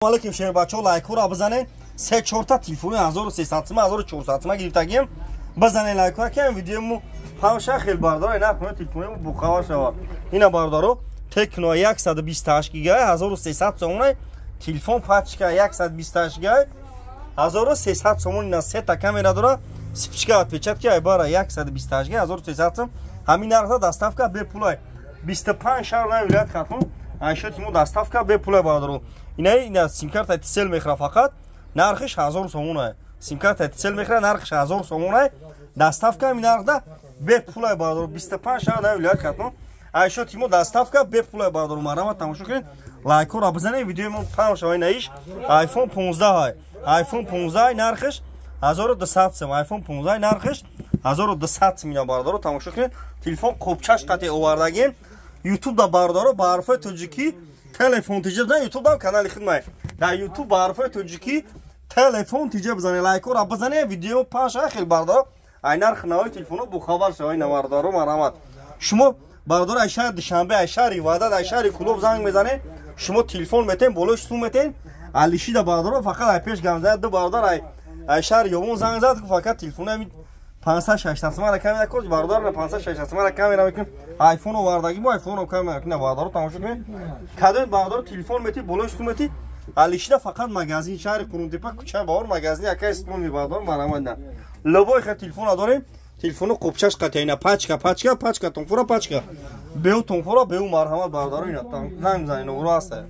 Алейкум, шербачо, лайкҳоро бизанед. Се чорта телефони 1300 сима, 1400 сима гирифтагием. Бизанед лайкҳоро, ки видеомо ҳамша хел бардора нархи телефони бухабар шава. Ина, бародаро, Техно 128 гига, 1300 сомона телефон, пачка 128 гига, 1300 сомон. Ина сета камера дора, вспышка, отпечатки айбара, 128 гига, 1300 сом. Ҳамин нархда доставка бепулай, 25 шаҳр на вилоят Хатлон айшоти мо доставка бепулай, бародаро. Ина симкарта Тисел мехӯра, фақат нархиш 1000 сомона. Симкарта Тисел мехӯра, нархиш 1000 сомона, доставка ҳамин нархда бепулай, бародаро. 25 шаҳр на вилоят Хатлон айшоти мо доставка бепулай, бародаро. Марҳамат, тамошо кунед, лайкҳоро бизанед, видеои мо паҳн шава. Инаиш iPhone 15, iPhone 15, нархиш 1200 сом. iPhone 15, нархиш 1200 сом. Ина, бародаро, тамошо кунед, телефон қопчаш қати овардагем. Ютуб да, бародаро, ба ҳарфҳои тоҷикӣ «Телефон тиҷа» бизанед. Ютуб дам канали хидмай. Дар Ютуб ба ҳарфҳои тоҷикӣ «Телефон тиҷа» бизанед, лайкҳоро бизанед, видео паҳн шава хел, бародаро, ай нархи навои телефонҳо бохабар шава. Ина, бародаро, марҳамат. Шумо, бародаро, ай шаҳри Душанбе, ай шаҳри Ваҳдат, ай шаҳри Кӯлоб занг мезанед, шумо телефон метен, болои сум метен. Алишида, бародаро, фақат ай пеш гам зад. Ду бародар ай шаҳри Ёвон занг зад, фақат телефони ами 500-600 сомара камера кор, бародар, 500-600 сомара камера мекунем. Айфон овардаги мо, айфон камера мекунем, бародаро, тамошо кунед. Кадом, бародаро, телефон мети, болои сум мети. Алишида фақат магазин, шаҳри Қурунтепа, кӯчаи Баҳор, магазини акай Исломи, бародаро, марҳамат. На любой хел телефона дорем, телефону қопчаш қатия. Ина пачка, пачка, пачка, тонфора, пачка, беу тонфора, беу. Марҳамат, бародаро, ина занг мизанед, нугро ҳаста.